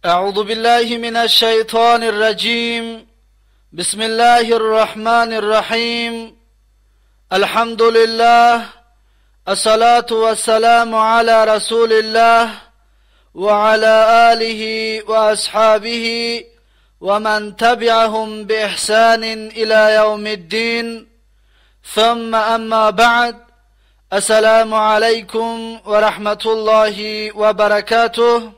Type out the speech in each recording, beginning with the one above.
أعوذ بالله من الشيطان الرجيم. بسم الله الرحمن الرحيم. الحمد لله، الصلاة والسلام على رسول الله وعلى آله وأصحابه ومن تبعهم بإحسان إلى يوم الدين. ثم أما بعد، السلام عليكم ورحمة الله وبركاته.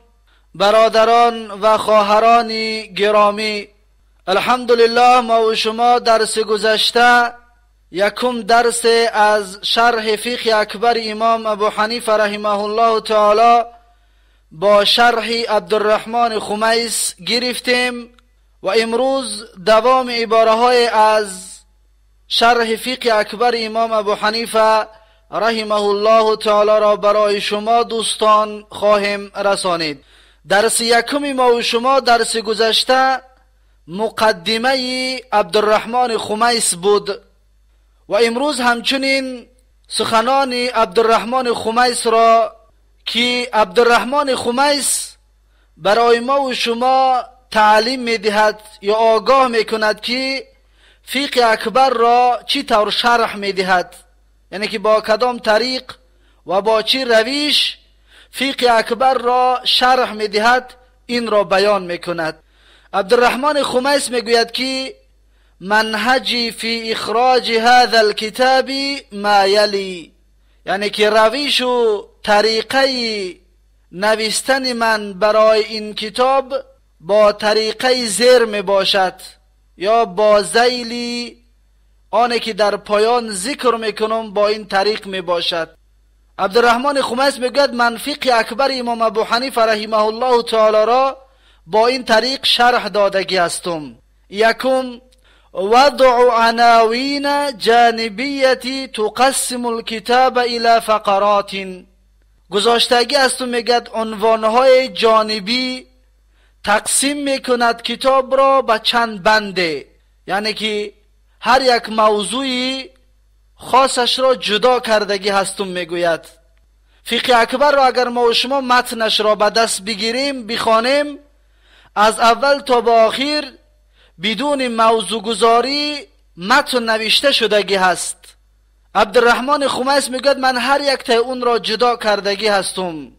برادران و خواهران گرامی، الحمدلله ما و شما درس گذشته یکم درس از شرح فقه اکبر امام ابو حنیفه رحمه الله تعالی با شرح عبدالرحمن خمیس گرفتیم و امروز دوام عباره های از شرح فقه اکبر امام ابو حنیفه رحمه الله تعالی را برای شما دوستان خواهیم رسانید. درس یکم ما و شما درس گذشته مقدمه عبدالرحمن خمیس بود و امروز همچنین سخنان عبدالرحمن خمیس را که عبدالرحمن خمیس برای ما و شما تعلیم میدهد یا آگاه میکند که فقه اکبر را چی طور شرح میدهد، یعنی که با کدام طریق و با چی رویش فقه اکبر را شرح میدهد، این را بیان میکند. عبدالرحمن خمیس میگوید که منهجی فی اخراج هذا الكتاب ما یلی، یعنی که رویش و طریقه نوشتن من برای این کتاب با طریقه زیر می باشد یا با ذیلی آنی که در پایان ذکر میکنم با این طریق می باشد. عبدالرحمن خمیس میگوید من فقه اکبر امام ابو حنیفه رحمه الله تعالی را با این طریق شرح دادگی هستم. یکم، وضع عناوین جانبیتی تقسم الكتاب الى فقرات. گذاشتگی هستم میگد عنوانهای جانبی تقسیم میکند کتاب را به چند بنده، یعنی که هر یک موضوعی خاصش را جدا کردگی هستم میگوید. فقه اکبر را اگر ما و شما متنش را به دست بگیریم بخوانیم از اول تا به آخر بدون موضوع گذاری متن نوشته شدگی هست. عبدالرحمن خمیس میگوید من هر یک تا اون را جدا کردگی هستم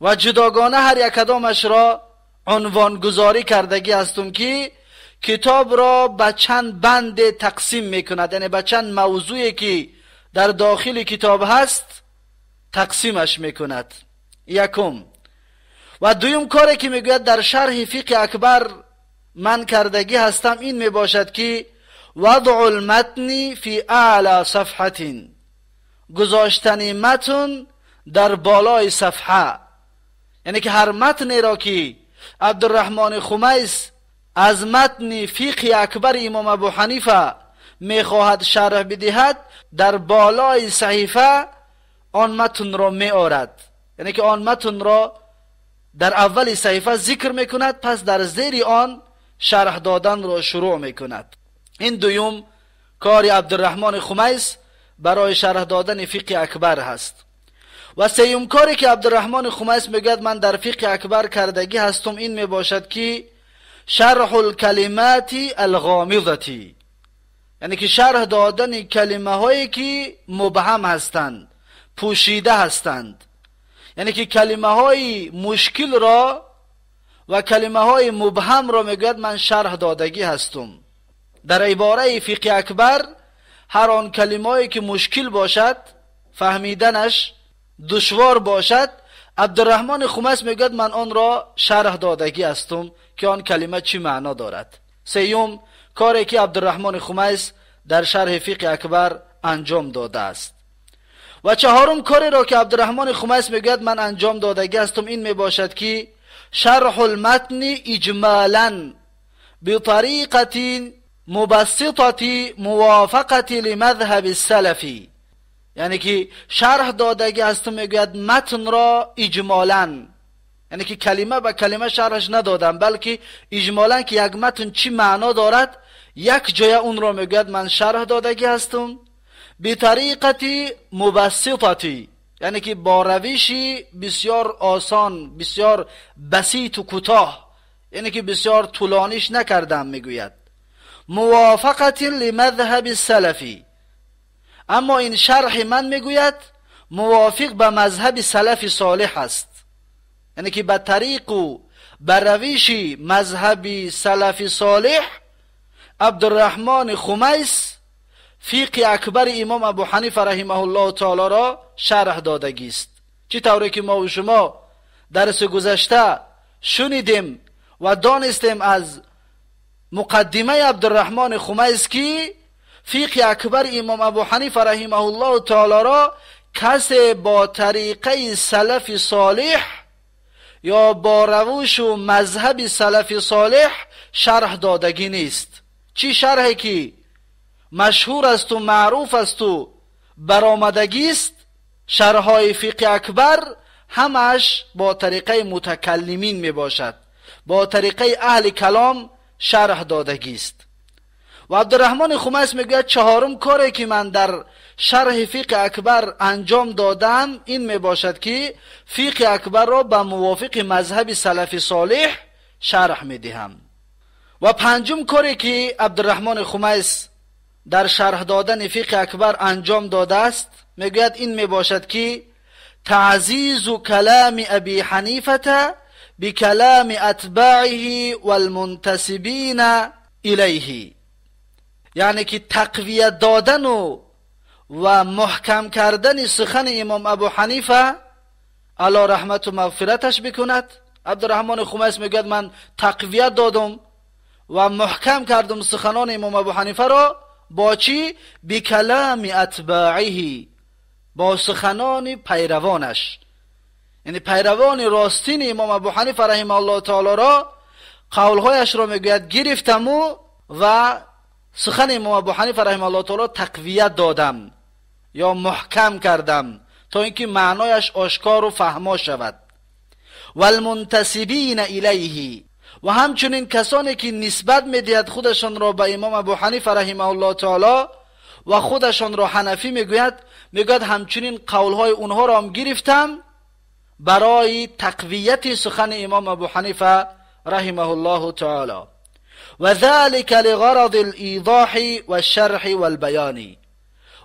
و جداگانه هر یک کدامش را عنوان گذاری کردگی هستم که کتاب را به چند بند تقسیم میکند، یعنی به چند موضوعی که در داخل کتاب هست تقسیمش میکند. یکم. و دویم کاری که میگوید در شرح فقه اکبر من کردگی هستم این میباشد که وضع المتن فی اعلی صفحة، گذاشتن متن در بالای صفحه، یعنی که هر متنی را که عبدالرحمن خمیس از متن فقه اکبر امام ابو حنیفه میخواهد شرح بدهد در بالای صحیفه آن متن را میآورد، یعنی که آن متن را در اول صحیفه ذکر میکند، پس در زیر آن شرح دادن را شروع میکند. این دوم کار عبدالرحمن خمیس برای شرح دادن فقه اکبر هست. و سیوم کاری که عبدالرحمن خمیس میگوید من در فقه اکبر کردگی هستم این میباشد که شرح الکلمات الغامضة، یعنی که شرح دادن کلمه هایی که مبهم هستند، پوشیده هستند، یعنی که کلمه های مشکل را و کلمه های مبهم را میگوید من شرح دادگی هستم. در عباره فقه اکبر هر آن کلمه هایی که مشکل باشد، فهمیدنش دشوار باشد، عبدالرحمن خمیس میگوید من آن را شرح دادگی هستم که آن کلمه چی معنا دارد. سیوم کاری که عبدالرحمن خمیس در شرح فقه اکبر انجام داده است. و چهارم کاری را که عبدالرحمن خمیس میگوید من انجام دادگی هستم این میباشد که شرح المتن اجمالا بطریقة مبسطة موافقة لمذهب السلفی، یعنی که شرح دادگی هستم میگوید متن را اجمالا، یعنی که کلمه به کلمه شرحش ندادم بلکه اجمالا که یک متن چی معنا دارد یک جای اون را میگوید من شرح دادگی هستم به طریقتی مبسطتی، یعنی که با روشی بسیار آسان، بسیار بسیط و کوتاه یعنی که بسیار طولانیش نکردم. میگوید موافقت لمذهب السلفی، اما این شرح من میگوید موافق به مذهب سلف صالح است، یعنی که به طریق و به روش مذهب سلف صالح عبدالرحمن خمیس فقه اکبر امام ابو حنیفه رحمه الله تعالی را شرح دادگی است. چی طوری که ما و شما درس گذشته شنیدیم و دانستیم از مقدمه عبدالرحمن خمیس که فقه اکبر امام ابو حنیفه رحمه الله تعالی را کسی با طریقه سلف صالح یا با روش و مذهب سلف صالح شرح دادگی نیست. چی شرحی که مشهور است و معروف است و برآمدگی است، شرح‌های فقه اکبر همش با طریقه متکلمین می باشد، با طریقه اهل کلام شرح دادگی است. و عبدالرحمن خمیس میگوید چهارم کاری که من در شرح فقه اکبر انجام دادم این می باشد که فقه اکبر را به موافق مذهب سلف صالح شرح می دهم. و پنجم کاری که عبدالرحمن خمیس در شرح دادن فقه اکبر انجام داده است، میگوید این می باشد که تعزیز کلام ابی حنیفه بکلام اتباعه والمنتسبین الیه، یعنی که تقویت دادن و محکم کردن سخن امام ابو حنیفه علی رحمت و مغفرتش بکند. عبدالرحمن خمیس میگوید من تقویت دادم و محکم کردم سخنان امام ابو حنیفه را با چی؟ بکلام اتباعه، با سخنان پیروانش، یعنی پیروان راستین امام ابو حنیفه رحمه الله تعالی را قولهایش را میگوید گرفتم و سخن امام ابو حنیفه رحمه الله تعالی تقویت دادم یا محکم کردم تا اینکه معنایش آشکار و فهما شود. والمنتسبین الیه، و همچنین کسانی که نسبت میدهد خودشان را به امام ابو حنیفه رحمه الله تعالی و خودشان را حنفی میگوید، میگوید همچنین قولهای اونها را هم گرفتم برای تقویت سخن امام ابو حنیفه رحمه الله تعالی. و ذلك لغرض الایضاح والشرح والبیان،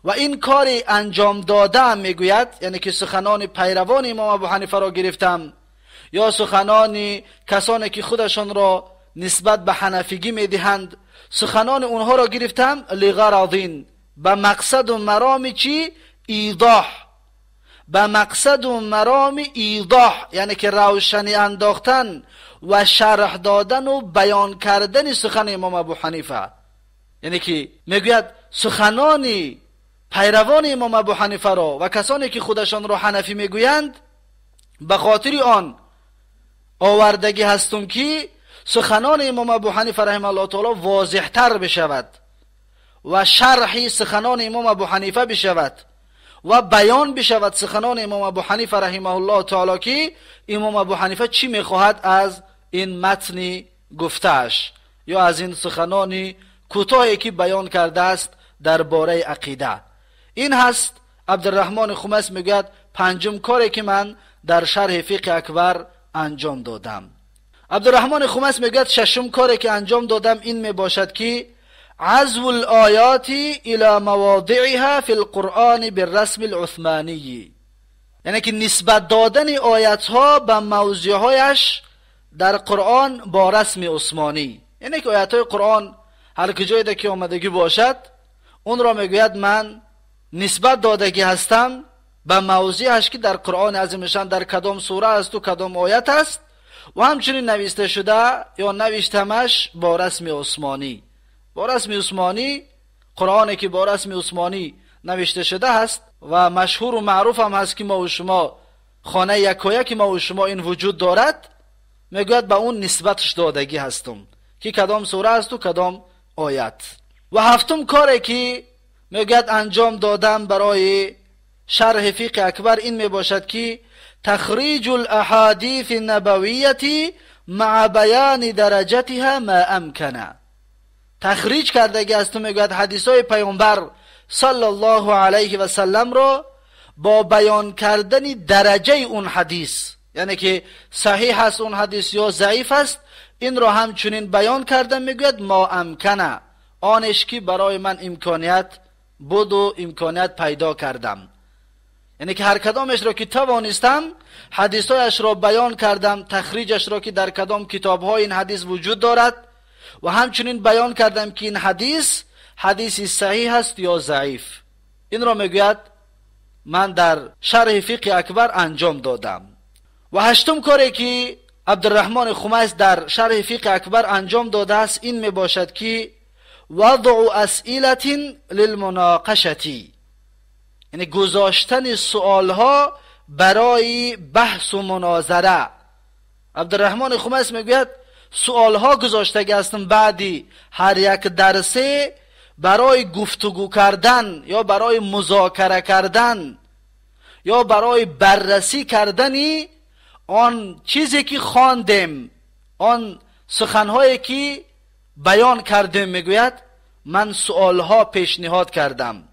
و این کار انجام دادم میگوید، یعنی که سخنان پیروان امام ابو حنیفه را گرفتم یا سخنان کسانی که خودشان را نسبت به حنفیگی میدهند، سخنان اونها را گرفتم لغرض، به مقصد و مرام چی؟ ایضاح، به مقصد و مرام ایضاح، یعنی که روشنی انداختن و شرح دادن و بیان کردن سخن امام ابو حنیفه. یعنی که میگوید سخنان پیروان امام ابو حنیفه را و کسانی که خودشان را حنفی میگویند به خاطر آن آوردگی هستم که سخنان امام ابو حنیفه رحمه الله تعالی واضح تر بشود و شرح سخنان امام ابو حنیفه بشود و بیان بشود سخنان امام ابو حنیفه رحمه الله تعالی که امام ابو حنیفه چی میخواهد از این متن گفتهش یا از این سخنان کوتاهی که بیان کرده است درباره عقیده. این هست عبدالرحمن خمیس میگوید پنجم کاری که من در شرح فقه اکبر انجام دادم. عبدالرحمن خمیس میگوید ششم کاری که انجام دادم این میباشد که عزو الآیات الى مواضعها فی القرآن بالرسم العثمانی، یعنی که نسبت دادن آیت ها به موضعهایش در قرآن با رسم عثمانی، یعنی که آیت های قرآن هر کجایی که آمدگی باشد اون را میگوید من نسبت دادگی هستم به موضعش که در قرآن عظیم در کدام سوره است و کدام آیت است و همچنین نوشته شده یا نوشتمش با رسم عثمانی. با رسم عثمانی، قرآنی که با رسم عثمانی نوشته شده است و مشهور و معروف هم هست که ما و شما خانه یکایک ما و شما این وجود دارد، میگوید به اون نسبتش دادگی هستم که کدام سوره است و کدام آیت. و هفتم کاری که میگوید انجام دادم برای شرح فقه اکبر این میباشد که تخریج الاحادیث النبویة مع بیان درجتها ما امکنه. تخریج کردگی است تو میگوید حدیث های پیامبر صلی الله علیه و سلم را با بیان کردن درجه اون حدیث، یعنی که صحیح است اون حدیث یا ضعیف است، این را همچنین بیان کردم. میگوید ما امکنه، آنش که برای من امکانیت بود و امکانیت پیدا کردم، یعنی که هر کدامش را که توانستم حدیثایش را بیان کردم، تخریجش را که در کدام کتاب‌های این حدیث وجود دارد، و همچنین بیان کردم که این حدیث حدیث صحیح است یا ضعیف. این را میگوید من در شرح فقه اکبر انجام دادم. و هشتم کاری که عبدالرحمن خمیس در شرح فقه اکبر انجام داده است این می باشد که وضع اسئله للمناقشه، یعنی گذاشتن سوالها برای بحث و مناظره. عبدالرحمن خمیس میگوید سوالها گذاشتگی هستم بعدی هر یک درسه برای گفتگو کردن یا برای مذاکره کردن یا برای بررسی کردن آن چیزی که خواندیم، آن سخنهایی که بیان کردیم. میگوید من سوالها پیشنهاد کردم.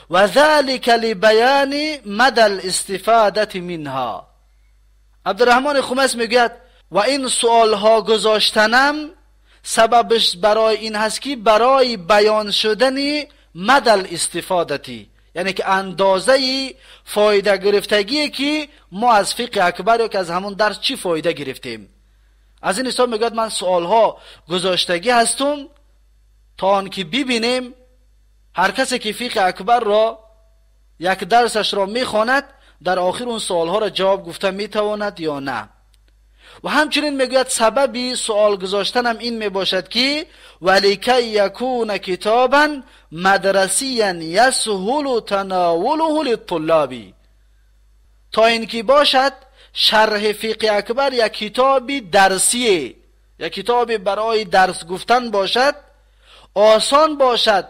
و ذلك لبیان مدى الاستفاده منها. عبدالرحمن خمیس میگوید و این سوالها گذاشتنم سببش برای این هست که برای بیان شدن مدى الاستفادتی، یعنی که اندازه فایده گرفتگی که ما از فقه اکبر یا که از همون درس چی فایده گرفتیم. از این حساب میگوید من سوالها گذاشتگی هستم تا آنکه ببینیم هر کسی که فقه اکبر را یک درسش را میخواند در آخر اون سوالها را جواب گفته میتواند یا نه. و همچنین میگوید سببی سوال گذاشتنم این میباشد که ولیکی یکون کتابا مدرسیا یسهل تناوله للطلاب، تا اینکه باشد شرح فقه اکبر یک کتابی درسیه، یک کتابی برای درس گفتن باشد، آسان باشد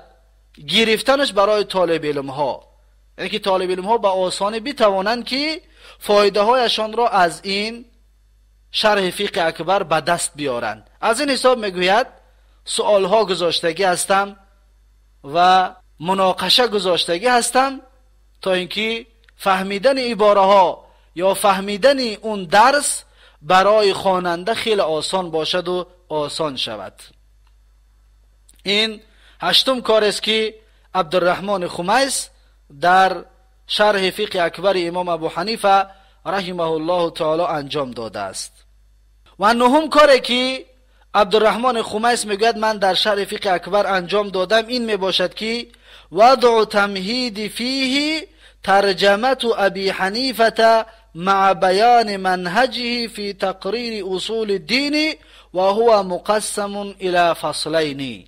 گرفتنش برای طالب علم ها، یعنی که طالب علم ها به آسانی بتوانند که فایده هایشان را از این شرح فقه اکبر به دست بیارند. از این حساب میگوید سوال ها گذاشتگی هستم و مناقشه گذاشتگی هستم تا اینکه فهمیدن عباره ها یا فهمیدن اون درس برای خواننده خیلی آسان باشد و آسان شود. این هشتم کار است که عبدالرحمن خمیس در شرح فقه اکبر امام ابو حنیفه رحمه الله تعالی انجام داده است. و نهم کاری که عبدالرحمن خمیس میگوید من در شرح فقه اکبر انجام دادم این میباشد که وضع تمهید فیه ترجمة ابی حنیفه مع بیان منهجه فی تقریر اصول الدین و هو مقسم الى فصلین.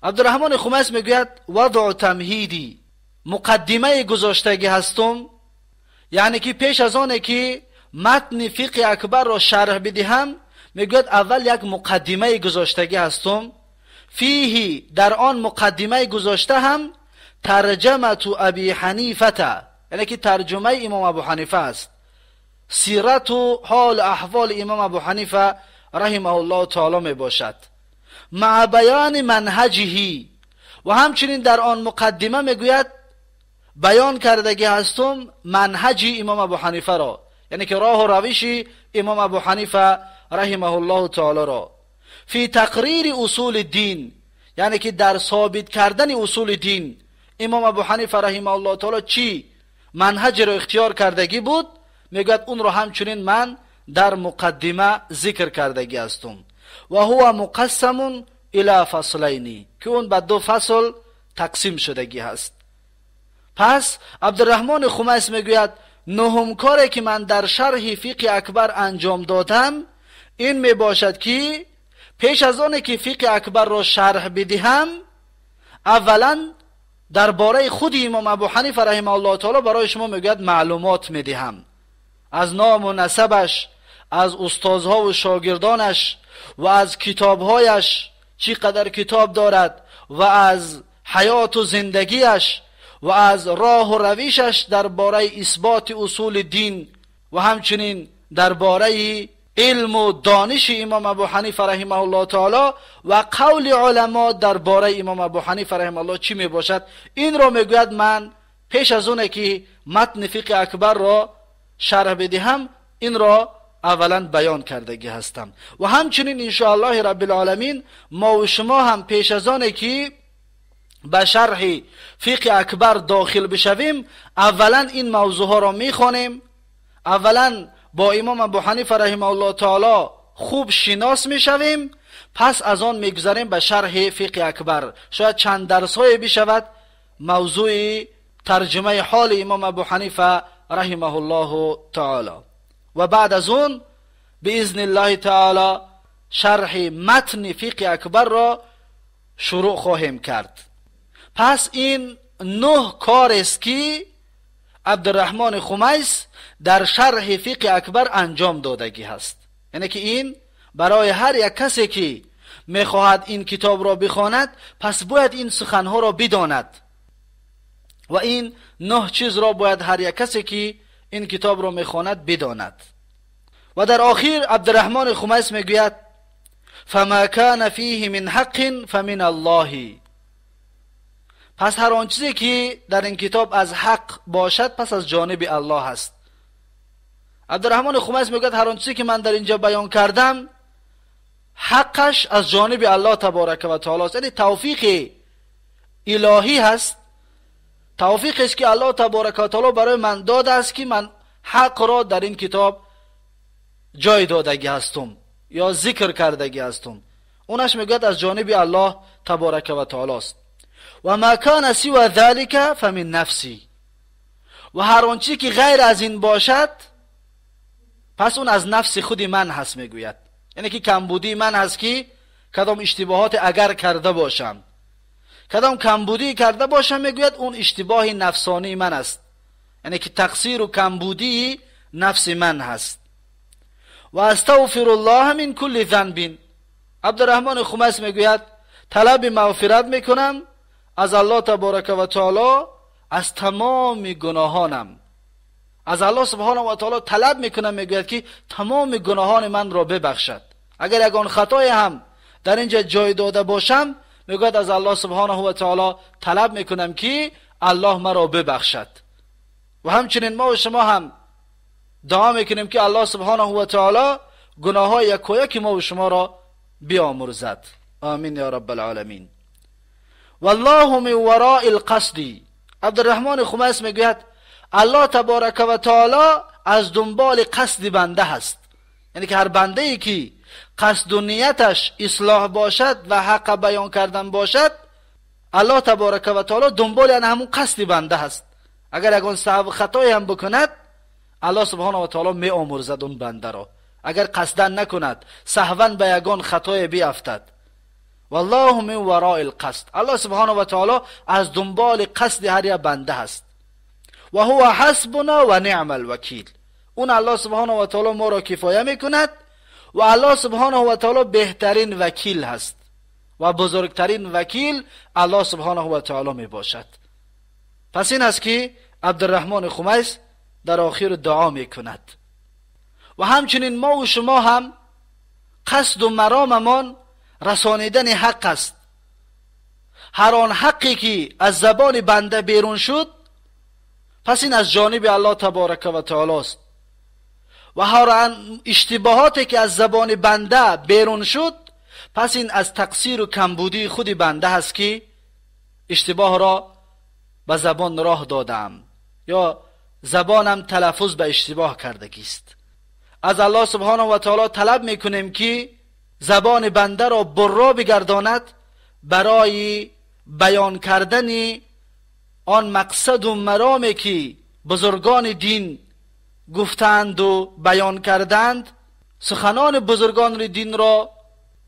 عبدالرحمن خمیس میگوید وضع تمهیدی، مقدمه گذاشتگی هستم، یعنی که پیش از آنه که متن فقه اکبر را شرح بدهم میگوید اول یک مقدمه گذاشتگی هستم. فیه، در آن مقدمه گذاشته هم ترجمه ابی حنیفه، یعنی که ترجمه امام ابو حنیفه است، سیرت و حال احوال امام ابو حنیفه رحمه الله تعالی می باشد، مع بیان منهجه. و همچنین در آن مقدمه میگوید بیان کردگی هستم منهج امام ابو حنیفه را، یعنی که راه و روش امام ابو حنیفه رحمه الله تعالی را، فی تقریر اصول الدین، یعنی که در ثابت کردن اصول دین امام ابو حنیفه رحمه الله تعالی چی منهج را اختیار کردگی بود، میگوید اون را همچنین من در مقدمه ذکر کردگی هستم. و هو مقسم الی فصلین، که اون به دو فصل تقسیم شدگی هست. پس عبدالرحمن خمیس میگوید نهم کاری که من در شرح فقه اکبر انجام دادم این میباشد که پیش از آن که فقه اکبر را شرح بدهم اولا درباره خود امام ابو حنیفه رحمه الله تعالی برای شما میگوید معلومات میدهم، از نام و نسبش، از استادها و شاگردانش و از کتابهایش، چی قدر کتاب دارد، و از حیات و زندگیش و از راه و رویشش درباره اثبات اصول دین و همچنین درباره علم و دانش امام ابو حنیفه رحمه الله تعالی و قول علما درباره امام ابو حنیفه رحمه الله چی می باشد. این را میگوید من پیش از اونه که متن فقه اکبر را شرح بدهم این را اولا بیان کردگی هستم. و همچنین انشاءالله رب العالمین ما و شما هم پیش از آن که به شرح فقه اکبر داخل بشویم، اولا این موضوع ها را میخوانیم، اولا با امام ابو حنیفه رحمه الله تعالی خوب شناس میشویم، پس از آن میگذریم به شرح فقه اکبر. شاید چند درس های بشود موضوع ترجمه حال امام ابو حنیفه رحمه الله تعالی، و بعد از اون باذن الله تعالی شرح متن فقه اکبر را شروع خواهیم کرد. پس این 9 کار است که عبدالرحمن خمیس در شرح فقه اکبر انجام دادگی هست. یعنی که این برای هر یک کسی که میخواهد این کتاب را بخواند، پس باید این سخنها را بداند و این 9 چیز را باید هر یک کسی که این کتاب را میخواند بداند. و در آخر عبدالرحمن خمیس میگوید فما کان فیه من حق فمن الله. پس هر آن چیزی که در این کتاب از حق باشد پس از جانب الله است. عبدالرحمن خمیس میگوید هر آن چیزی که من در اینجا بیان کردم حقش از جانب الله تبارک و تعالی است، یعنی توفیق الهی هست، توفیق است که الله تبارک و تعالی برای من داده است که من حق را در این کتاب جای دادگی هستم یا ذکر کردگی هستم. اونش میگوید از جانب الله تبارک و تعالی است. و ما کان سوى ذلك فمن نفسی. و هر آنچه که غیر از این باشد پس اون از نفس خود من هست میگوید، یعنی که کمبودی من هست که کدام اشتباهات اگر کرده باشم، کدام کمبودی کرده باشم، میگوید اون اشتباه نفسانی من است، یعنی که تقصیر و کمبودی نفس من هست. و استغفر الله من کل ذنب. عبدالرحمن خمیس میگوید طلب مغفرت میکنم از الله تبارک و تعالی از تمام گناهانم. از الله سبحانه و تعالی طلب میکنم، میگوید که تمام گناهان من را ببخشد. اگر یگان خطای هم در اینجا جای داده باشم، میگوید از الله سبحانه و تعالی طلب میکنم که الله مرا ببخشد. و همچنین ما و شما هم دعا میکنیم که الله سبحانه و تعالی گناه های یک و یک ما و شما را بیامرزد. آمین یا رب العالمین. والله من وراء القصد. عبدالرحمن خمیس میگوید الله تبارک و تعالی از دنبال قصد بنده هست، یعنی که هر بنده ای که قصد و نیتش اصلاح باشد و حق بیان کردن باشد، الله تبارک و تعالی دنبال یعنی همون قصد بنده هست. اگر یگان سهو خطایی هم بکند، الله سبحانه و تعالی می آمرزد اون بنده را، اگر قصدن نکند، سهوا به یگان خطای بیافتد. والله من وراء القصد. الله سبحانه و تعالی از دنبال قصد هر یک بنده هست. و هو حسبنا و نعم الوکیل. اون الله سبحانه و تعالی ما را کفایه میکند و الله سبحانه و تعالی بهترین وکیل هست و بزرگترین وکیل الله سبحانه و تعالی می باشد. پس این است که عبدالرحمن خمیس در آخر دعا میکند. و همچنین ما و شما هم قصد و مراممان رسانیدن حق است. هر آن حقی که از زبان بنده بیرون شد، پس این از جانب الله تبارک و تعالی است. و هر آن اشتباهاتی که از زبان بنده بیرون شد، پس این از تقصیر و کمبودی خود بنده هست که اشتباه را به زبان راه دادم یا زبانم تلفظ به اشتباه کردگی است. از الله سبحانه و تعالی طلب میکنیم که زبان بنده را برا بگرداند برای بیان کردن آن مقصد و مرامی که بزرگان دین گفتند و بیان کردند. سخنان بزرگان دین را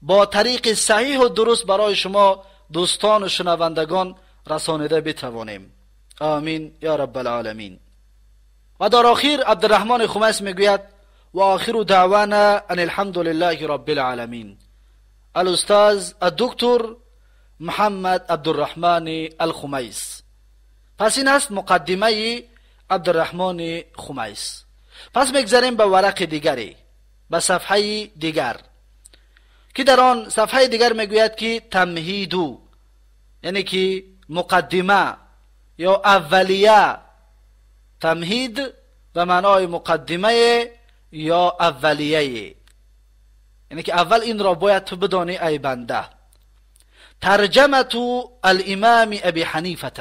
با طریق صحیح و درست برای شما دوستان و شنوندگان رسانیده بتوانیم. آمین یا رب العالمین. و در آخر عبدالرحمن خمیس میگوید و آخر دعوانا ان الحمد لله رب العالمین. الاستاذ الدکتور محمد عبدالرحمن الخمیس. پس این است مقدمه عبدالرحمن خمیس. پس میگذریم به ورق دیگری، به صفحه دیگر که در آن صفحه دیگر میگوید که تمهیدو، یعنی که مقدمه یا اولیه. تمهید به معنای مقدمه یا اولیه، یعنی که اول این را باید تو بدانی ای بنده. ترجمة الامام ابی حنیفه،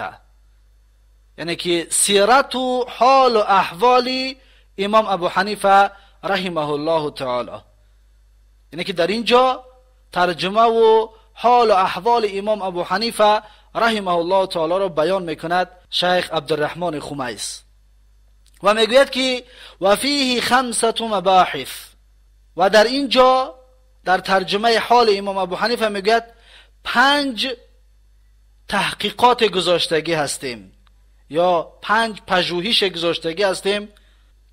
یعنی که سیرت و حال و احوال امام ابو حنیفه رحمه الله تعالی، یعنی که در اینجا ترجمه و حال و احوال امام ابو حنیفه رحمه الله تعالی را بیان میکند شیخ عبدالرحمن خمیس و میگوید که و فیه خمسة مباحث، و در اینجا در ترجمه حال امام ابو حنیفه میگوید 5 تحقیقات گذاشتگی هستیم یا 5 پژوهش گذاشتگی هستیم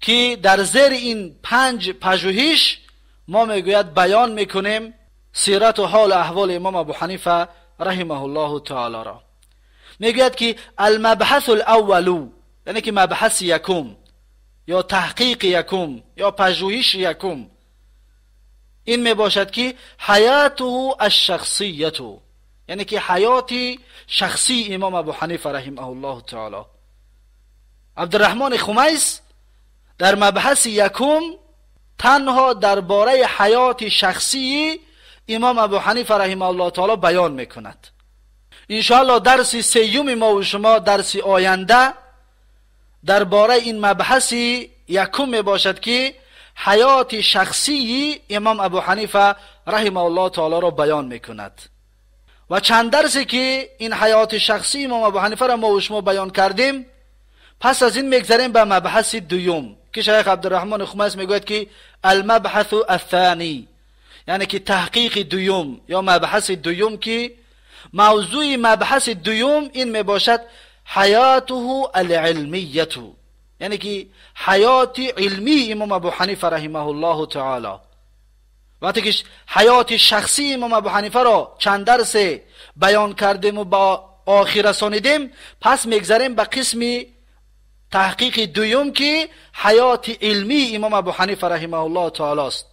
که در زیر این 5 پژوهش ما میگوید بیان میکنیم سیرت و حال احوال امام ابو حنیفه رحمه الله تعالی را. میگوید که المبحث الاول، یعنی که مبحث یکم یا تحقیق یکم یا پژوهش یکم، این میباشد که حیاته الشخصیت، یعنی که حیات شخصی امام ابو حنیفه رحمه الله تعالی. عبدالرحمن خمیس در مبحث یکم تنها درباره حیات شخصی امام ابو حنیفه رحمه الله تعالی بیان میکند. انشاءالله درس سیوم ما و شما، درس آینده، درباره این مبحث یکم میباشد که حیات شخصی امام ابو حنیفه رحمه الله تعالی را بیان میکند. و چند درسی که این حیات شخصی امام ابو حنیفه را ما و شما بیان کردیم، پس از این میگذریم به مبحث دوم که شیخ عبدالرحمن خمیس میگوید که المبحث الثانی، یعنی که تحقیق دوم یا مبحث دوم، که موضوع مبحث دوم این میباشد حیاته العلمیه، یعنی که حیات علمی امام ابو حنیفه رحمه الله تعالی. وقتی که حیات شخصی امام ابو حنیفه را چند درس بیان کردیم و با آخر رسانیدیم، پس میگذریم به قسم تحقیق دوم که حیات علمی امام ابو حنیفه رحمه الله تعالی است.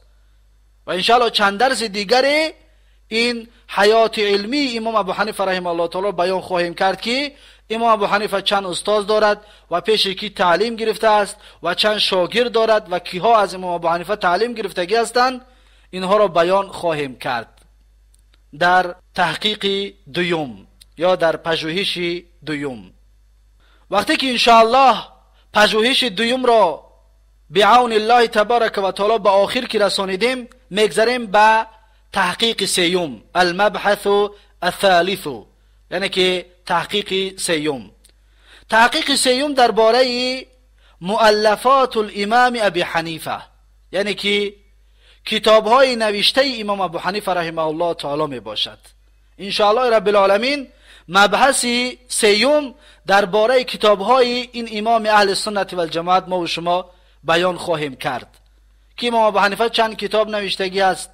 و انشاءالله چند درس دیگر این حیات علمی امام ابو حنیفه رحمه الله تعالی بیان خواهیم کرد که امام ابو حنیفه چند استاد دارد و پیش کی تعلیم گرفته است و چند شاگرد دارد و کیها از امام ابو حنیفه تعلیم گرفتگی هستند، اینها را بیان خواهیم کرد در تحقیق دوم یا در پژوهش دوم. وقتی که انشاءالله پژوهش دوم را بعون الله تبارک و تعالی به آخر که رسانیدیم، میگذریم به تحقیق سیوم، المبحث الثالث، یعنی که تحقیق سیوم. تحقیق سیوم درباره مؤلفات الامام ابی حنیفه، یعنی که کتاب های نوشته امام ابو حنیفه رحمه الله تعالی می باشد. انشاءالله رب العالمین مبحث سیوم درباره کتاب های این امام اهل سنت و الجماعت ما و شما بیان خواهیم کرد که امام ابو حنیفه چند کتاب نوشتگی است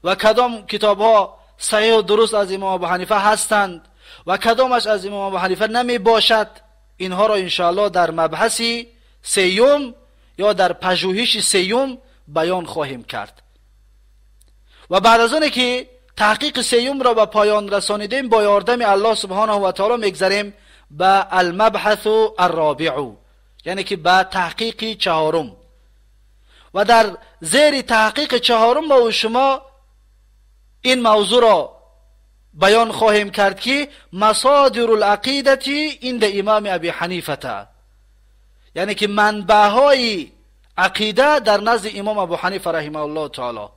و کدام کتاب ها صحیح و درست از امام ابو حنیفه هستند و کدامش از امام ابو حنیفه نمی باشد. اینها را انشاءالله در مبحث سیوم یا در پژوهش سیوم بیان خواهیم کرد. و بعد از آن که تحقیق سیوم را به پایان رسانیدیم، با یاردم الله سبحانه و تعالی میگذریم به المبحث الرابع، یعنی که به تحقیق چهارم. و در زیر تحقیق چهارم ما و شما این موضوع را بیان خواهیم کرد که مصادر العقیده عند امام ابی حنیفه، یعنی که منبع های عقیده در نزد امام ابو حنیفه رحمه الله تعالی،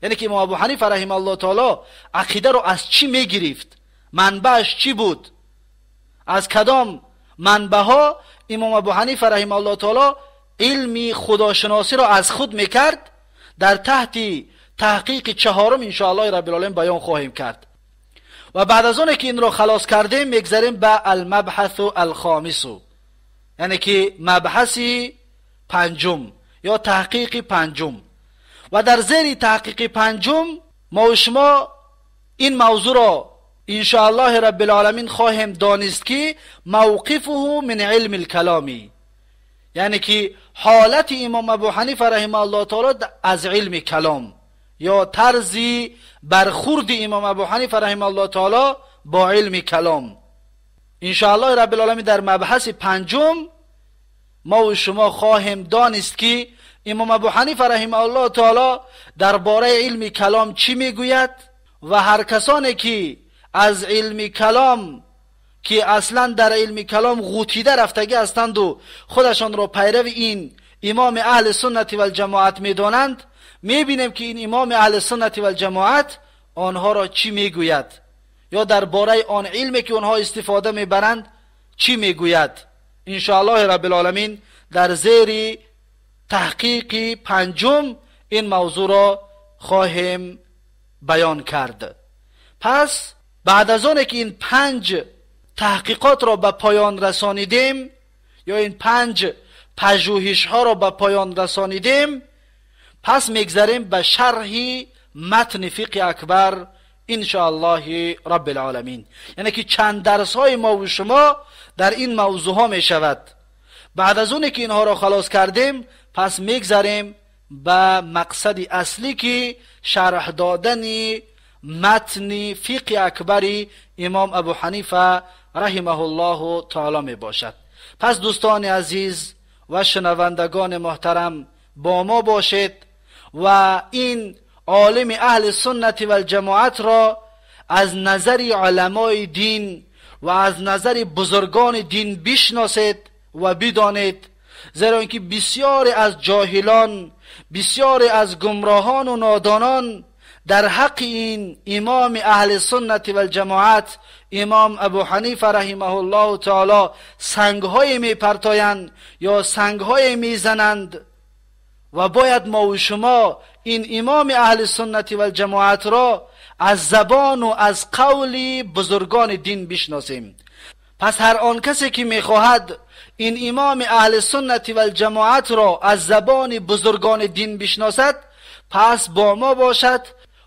یعنی که امام ابو حنیفه رحمه الله تعالی عقیده رو از چی میگرفت، منبعش چی بود، از کدام منبع ها امام ابو حنیفه رحمه الله تعالی علمی خداشناسی را از خود میکرد، در تحت تحقیق چهارم انشاءالله رب العالمین بیان خواهیم کرد. و بعد از آن که این را خلاص کردیم میگذریم به المبحث الخامس، یعنی که مبحث پنجم یا تحقیق پنجم. و در زیر تحقیق پنجم ما و شما این موضوع را انشاءالله رب العالمین خواهیم دانست که موقفه من علم الکلامی، یعنی که حالت امام ابو حنیفه رحمه الله تعالی از علم کلام یا طرز برخورد امام ابو حنیفه رحمه الله تعالی با علم کلام. انشاءالله رب العالمین در مبحث پنجم ما و شما خواهیم دانست که امام ابو حنیفه رحمه الله تعالی درباره علم کلام چی میگوید و هر کسانی که از علم کلام که اصلا در علم کلام غوطیده رفتگی هستند و خودشان را پیرو این امام اهل سنت و الجماعت میدانند، میبینیم که این امام اهل سنت و الجماعت آنها را چی میگوید یا درباره آن علمی که آنها استفاده میبرند چی میگوید. ان شاء الله رب العالمین در زیر تحقیق پنجم این موضوع را خواهیم بیان کرد. پس بعد از آن که این 5 تحقیقات را به پایان رسانیدیم یا این 5 پژوهش ها را به پایان رسانیدیم، پس میگذریم به شرح متن فقه اکبر ان شاء الله رب العالمین. یعنی که چند درس های ما و شما در این موضوع ها می شود. بعد از اون که اینها را خلاص کردیم، پس میگذریم به مقصد اصلی که شرح دادن متن فقه اکبر امام ابو حنیفه رحمه الله تعالی می باشد. پس دوستان عزیز و شنوندگان محترم با ما باشید و این عالم اهل سنت و الجماعت را از نظر علمای دین و از نظر بزرگان دین بشناسید و بدانید، زیرا اینکه بسیاری از جاهلان، بسیاری از گمراهان و نادانان در حق این امام اهل سنت و الجماعت امام ابو حنیفه رحمه الله تعالی سنگهای میپرتایند یا سنگهای میزنند و باید ما و شما این امام اهل سنت و الجماعت را از زبان و از قول بزرگان دین بشناسیم. پس هر آن کسی که میخواهد این امام اهل سنت و الجماعت را از زبان بزرگان دین بشناسد، پس با ما باشد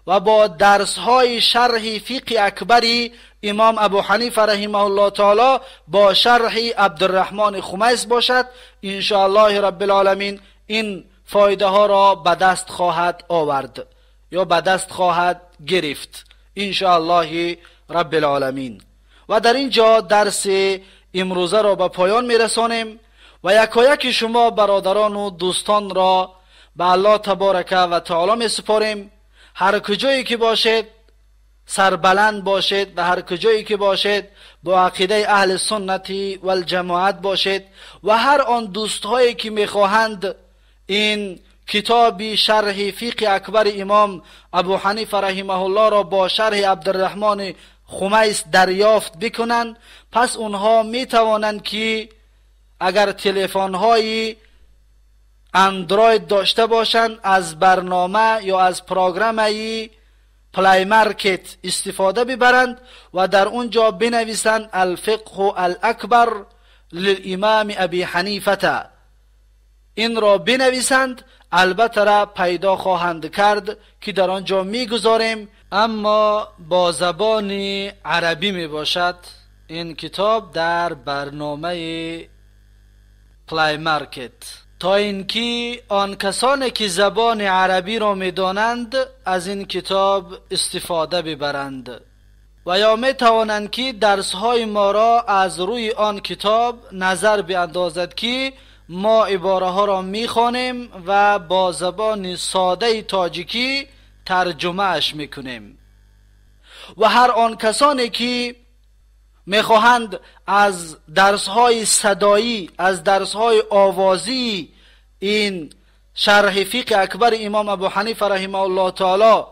و با درس های شرح فقه اکبری امام ابو حنیفه رحمه الله تعالی با شرح عبدالرحمن خمیس باشد. ان شاء الله رب العالمین این فایده ها را به دست خواهد آورد یا به دست خواهد گرفت ان شاء الله رب العالمین. و در اینجا درس امروزه را به پایان میرسانیم و یکایک شما برادران و دوستان را به الله تبارک و تعالی می سپاریم. هر کجایی که باشید سربلند باشید و هر کجایی که باشید با عقیده اهل سنتی و الجماعت باشید و هر آن دوستهایی که میخواهند این کتاب شرح فقه اکبر امام ابو حنیفه رحمه الله را با شرح عبدالرحمن خمیس دریافت بکنند، پس اونها میتوانند که اگر تلفن های اندروید داشته باشند از برنامه یا از پروگرام Play Market استفاده ببرند و در اونجا بنویسند الفقه الاکبر للامام ابی حنیفه، این را بنویسند، البته را پیدا خواهند کرد که در آنجا میگذاریم، اما با زبان عربی می باشد این کتاب در برنامه Play Market، تا اینکه آن کسانی که زبان عربی را میدانند از این کتاب استفاده ببرند و یا می توانند که درس های ما را از روی آن کتاب نظر بیاندازد که ما عباره ها را می خوانیم و با زبان ساده تاجیکی ترجمه اش می کنیم. و هر آن کسانی که میخواهند از درس های صدایی، از درس های آوازی این شرح فقه اکبر امام ابو حنیفه رحمه الله تعالی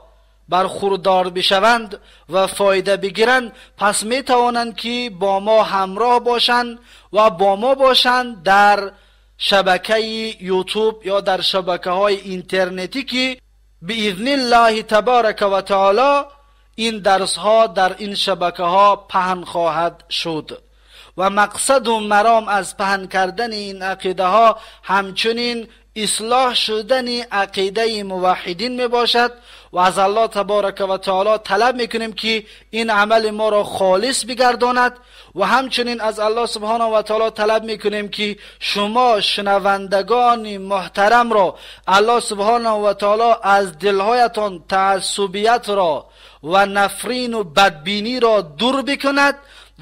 برخوردار بشوند و فایده بگیرند، پس می توانند که با ما همراه باشند و با ما باشند در شبکه یوتیوب یا در شبکه های اینترنتی که باذن الله تبارک و تعالی این درس ها در این شبکه ها پهن خواهد شد. و مقصد و مرام از پهن کردن این عقیده ها همچنین اصلاح شدن عقیده موحدین می باشد و از الله تبارک و تعالی طلب میکنیم که این عمل ما را خالص بگرداند و همچنین از الله سبحانه و تعالی طلب میکنیم که شما شنوندگان محترم را الله سبحانه و تعالی از دلهایتان تعصبیت را و نفرین و بدبینی را دور بکند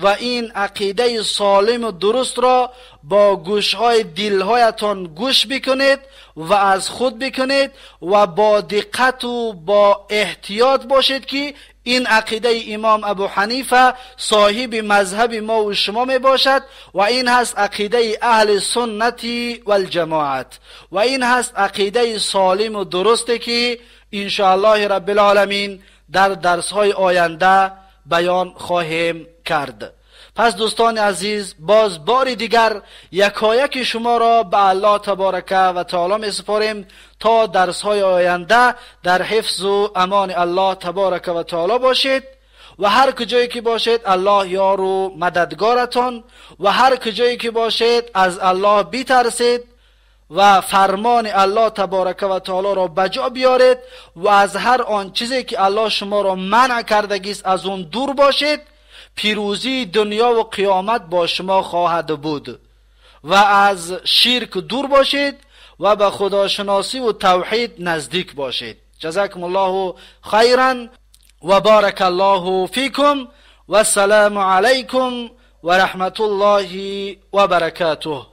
و این عقیده سالم و درست را با گوشهای دلهایتان گوش بکنید و از خود بکنید و با دقت و با احتیاط باشید که این عقیده امام ابو حنیفه صاحب مذهب ما و شما می باشد و این هست عقیده اهل سنت و الجماعت و این هست عقیده سالم و درسته که انشاءالله رب العالمین در درس های آینده بیان خواهیم کرد. پس دوستان عزیز، باز بار دیگر یکایک شما را به الله تبارک و تعالی می سپاریم تا درس های آینده در حفظ و امان الله تبارک و تعالی باشید و هر کجایی که باشید الله یار و مددگارتان و هر کجایی که باشید از الله بترسید و فرمان الله تبارک و تعالی را بجا بیارید و از هر آن چیزی که الله شما را منع کردگیست از اون دور باشید. پیروزی دنیا و قیامت با شما خواهد بود و از شرک دور باشید و به خداشناسی و توحید نزدیک باشید. جزاکم الله خیرا و بارک الله فیکم و السلام علیکم و رحمت الله و برکاته.